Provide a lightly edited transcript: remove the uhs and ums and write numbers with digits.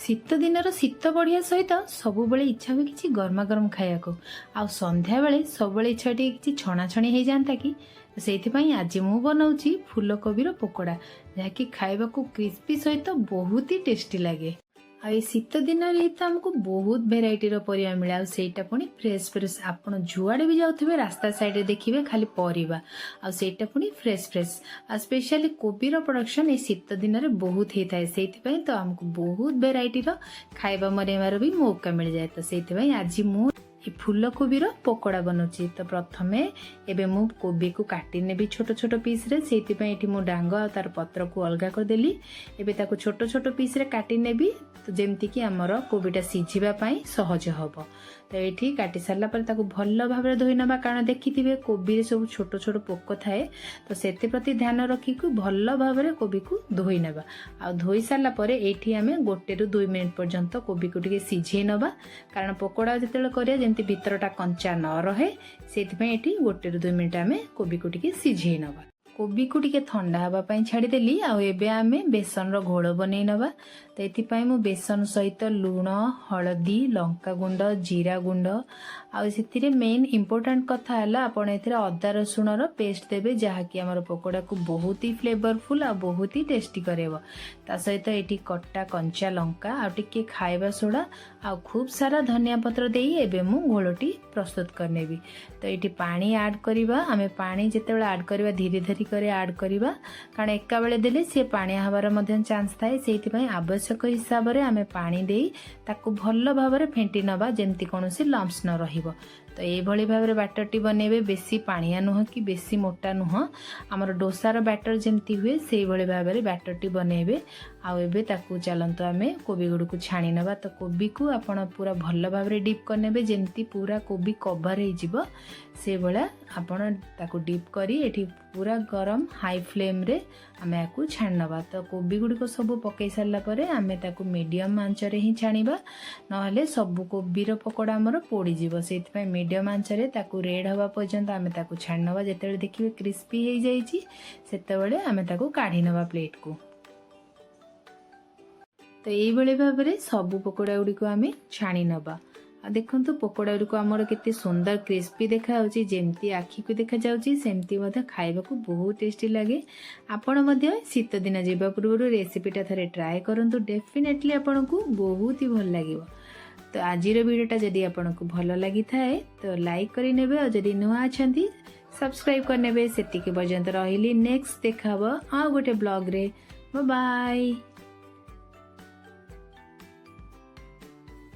ଶୀତ ଦିନର ଶୀତ ବଢ଼ିବା ସହିତ ସବୁବେଳେ ଇଚ୍ଛା ହୁଏ କିଛି ଗରମା ଗରମ ଖାଇବାକୁ। ଆଉ ସନ୍ଧ୍ୟାବେଳେ ସବୁବେଳେ ଇଚ୍ଛା ଟିକେ କିଛି ଛଣାଛଣି ହେଇଯାନ୍ତା କି। ସେଇଥିପାଇଁ ଆଜି ମୁଁ ବନାଉଛି ଫୁଲକୋବିର ପକୋଡ଼ା, ଯାହାକି ଖାଇବାକୁ କ୍ରିସ୍ପି ସହିତ ବହୁତ ହି ଟେଷ୍ଟି ଲାଗେ। ଆଉ ଏଇ ଶୀତ ଦିନରେ ହିଁ ତ ଆମକୁ ବହୁତ ଭେରାଇଟିର ପରିବା ମିଳେ, ଆଉ ସେଇଟା ପୁଣି ଫ୍ରେଶ୍ ଫ୍ରେଶ୍। ଆପଣ ଯୁଆଡ଼େ ବି ଯାଉଥିବେ, ରାସ୍ତା ସାଇଡ଼ରେ ଦେଖିବେ ଖାଲି ପରିବା, ଆଉ ସେଇଟା ପୁଣି ଫ୍ରେଶ୍ ଫ୍ରେଶ୍। ଆଉ ସ୍ପେଶାଲି କୋବିର ପ୍ରଡକ୍ସନ୍ ଏଇ ଶୀତ ଦିନରେ ବହୁତ ହେଇଥାଏ। ସେଇଥିପାଇଁ ତ ଆମକୁ ବହୁତ ଭେରାଇଟିର ଖାଇବା ମନେଇବାର ବି ମୌକା ମିଳିଯାଏ। ତ ସେଇଥିପାଇଁ ଆଜି ମୁଁ ଏ ଫୁଲକୋବିର ପକୋଡ଼ା ବନାଉଛି। ତ ପ୍ରଥମେ ଏବେ ମୁଁ କୋବିକୁ କାଟି ନେବି ଛୋଟ ଛୋଟ ପିସ୍ରେ। ସେଇଥିପାଇଁ ଏଠି ମୁଁ ଡାଙ୍ଗ ଆଉ ତାର ପତ୍ରକୁ ଅଲଗା କରିଦେଲି। ଏବେ ତାକୁ ଛୋଟ ଛୋଟ ପିସ୍ରେ କାଟି ନେବି, ତ ଯେମିତିକି ଆମର କୋବିଟା ସିଝିବା ପାଇଁ ସହଜ ହେବ। ତ ଏଇଠି କାଟି ସାରିଲା ପରେ ତାକୁ ଭଲ ଭାବରେ ଧୋଇ ନେବା, କାରଣ ଦେଖିଥିବେ କୋବିରେ ସବୁ ଛୋଟ ଛୋଟ ପୋକ ଥାଏ। ତ ସେଥିପ୍ରତି ଧ୍ୟାନ ରଖିକୁ ଭଲ ଭାବରେ କୋବିକୁ ଧୋଇ ନେବା। ଆଉ ଧୋଇ ସାରିଲା ପରେ ଏଇଠି ଆମେ 1ରୁ 2 ମିନିଟ୍ ପର୍ଯ୍ୟନ୍ତ କୋବିକୁ ଟିକେ ସିଝେଇ ନେବା, କାରଣ ପକୋଡ଼ା ଯେତେବେଳେ କରିବା, ଯେମିତି ଭିତରଟା କଞ୍ଚା ନ ରହେ, ସେଇଥିପାଇଁ ଏଠି 1ରୁ 2 ମିନିଟ୍ ଆମେ କୋବିକୁ ଟିକେ ସିଝେଇ ନେବା। କୋବିକୁ ଟିକେ ଥଣ୍ଡା ହେବା ପାଇଁ ଛାଡ଼ିଦେଲି। ଆଉ ଏବେ ଆମେ ବେସନର ଘୋଳ ବନେଇ ନେବା। ତ ଏଥିପାଇଁ ମୁଁ ବେସନ ସହିତ ଲୁଣ, ହଳଦୀ, ଲଙ୍କା ଗୁଣ୍ଡ, ଜିରା ଗୁଣ୍ଡ, ଆଉ ସେଥିରେ ମେନ୍ ଇମ୍ପୋର୍ଟାଣ୍ଟ କଥା ହେଲା ଆପଣ ଏଥିରେ ଅଦା ରସୁଣର ପେଷ୍ଟ ଦେବେ, ଯାହାକି ଆମର ପକୋଡ଼ାକୁ ବହୁତ ହି ଫ୍ଲେଭରଫୁଲ୍ ଆଉ ବହୁତ ହି ଟେଷ୍ଟି କରାଇବ। ତା ସହିତ ଏଠି କଟା କଞ୍ଚା ଲଙ୍କା ଆଉ ଟିକେ ଖାଇବା ସୋଡ଼ା ଆଉ ଖୁବ୍ ସାରା ଧନିଆ ପତ୍ର ଦେଇ ଏବେ ମୁଁ ଘୋଳଟି ପ୍ରସ୍ତୁତ କରିନେବି। ତ ଏଇଠି ପାଣି ଆଡ଼୍ କରିବା। ଆମେ ପାଣି ଯେତେବେଳେ ଆଡ଼୍ କରିବା, ଧୀରେ ଧୀରେ କରି ଆଡ଼୍ କରିବା, କାରଣ ଏକାବେଳେ ଦେଲେ ସିଏ ପାଣିଆ ହେବାର ମଧ୍ୟ ଚାନ୍ସ ଥାଏ। ସେଇଥିପାଇଁ ଆବଶ୍ୟକ ହିସାବରେ ଆମେ ପାଣି ଦେଇ ତାକୁ ଭଲ ଭାବରେ ଫେଣ୍ଟି ନେବା, ଯେମିତି କୌଣସି ଲମ୍ପସ୍ ନ ରହିବ। ତ ଏଇଭଳି ଭାବରେ ବ୍ୟାଟରଟି ବନେଇବେ। ବେଶୀ ପାଣିଆ ନୁହଁ କି ବେଶୀ ମୋଟା ନୁହଁ। ଆମର ଡୋସାର ବ୍ୟାଟର ଯେମିତି ହୁଏ, ସେଇଭଳି ଭାବରେ ବ୍ୟାଟରଟି ବନେଇବେ। ଆଉ ଏବେ ତାକୁ ଚାଲନ୍ତୁ ଆମେ କୋବି ଗୁଡ଼ିକୁ ଛାଣି ନେବା। ତ କୋବିକୁ ଆପଣ ପୁରା ଭଲ ଭାବରେ ଡିପ୍ କରିନେବେ, ଯେମିତି ପୁରା କୋବି କଭର ହେଇଯିବ, ସେଇଭଳିଆ ଆପଣ ତାକୁ ଡିପ୍ କରି ଏଠି ପୁରା ଗରମ ହାଇ ଫ୍ଲେମ୍ରେ ଆମେ ୟାକୁ ଛାଣି ନେବା। ତ କୋବି ଗୁଡ଼ିକ ସବୁ ପକାଇ ସାରିଲା ପରେ ଆମେ ତାକୁ ମିଡ଼ିୟମ୍ ଆଞ୍ଚରେ ହିଁ ଛାଣିବା, ନହେଲେ ସବୁ କୋବିର ପକୋଡ଼ା ଆମର ପୋଡ଼ିଯିବ। ସେଇଥିପାଇଁ ମିଡ଼ିୟମ୍ ଆଞ୍ଚରେ ତାକୁ ରେଡ୍ ହେବା ପର୍ଯ୍ୟନ୍ତ ଆମେ ତାକୁ ଛାଣି ନେବା। ଯେତେବେଳେ ଦେଖିବେ କ୍ରିସ୍ପି ହେଇଯାଇଛି, ସେତେବେଳେ ଆମେ ତାକୁ କାଢ଼ି ନେବା ପ୍ଲେଟ୍କୁ। ତ ଏଇଭଳି ଭାବରେ ସବୁ ପକୋଡ଼ା ଗୁଡ଼ିକୁ ଆମେ ଛାଣି ନେବା। ଆଉ ଦେଖନ୍ତୁ, ପକୋଡ଼ା ଗୁଡ଼ିକ ଆମର କେତେ ସୁନ୍ଦର କ୍ରିସ୍ପି ଦେଖାଯାଉଛି। ଯେମିତି ଆଖିକୁ ଦେଖାଯାଉଛି, ସେମିତି ମଧ୍ୟ ଖାଇବାକୁ ବହୁତ ଟେଷ୍ଟି ଲାଗେ। ଆପଣ ମଧ୍ୟ ଶୀତ ଦିନ ଯିବା ପୂର୍ବରୁ ରେସିପିଟା ଥରେ ଟ୍ରାଏ କରନ୍ତୁ। ଡେଫିନେଟଲି ଆପଣଙ୍କୁ ବହୁତ ହି ଭଲ ଲାଗିବ। ତ ଆଜିର ଭିଡ଼ିଓଟା ଯଦି ଆପଣଙ୍କୁ ଭଲ ଲାଗିଥାଏ, ତ ଲାଇକ୍ କରିନେବେ, ଆଉ ଯଦି ନୂଆ ଅଛନ୍ତି, ସବସ୍କ୍ରାଇବ୍ କରିନେବେ। ସେତିକି ପର୍ଯ୍ୟନ୍ତ ରହିଲି। ନେକ୍ସଟ ଦେଖା ହବ ଆଉ ଗୋଟେ ବ୍ଲଗ୍ରେ। ବାଏ।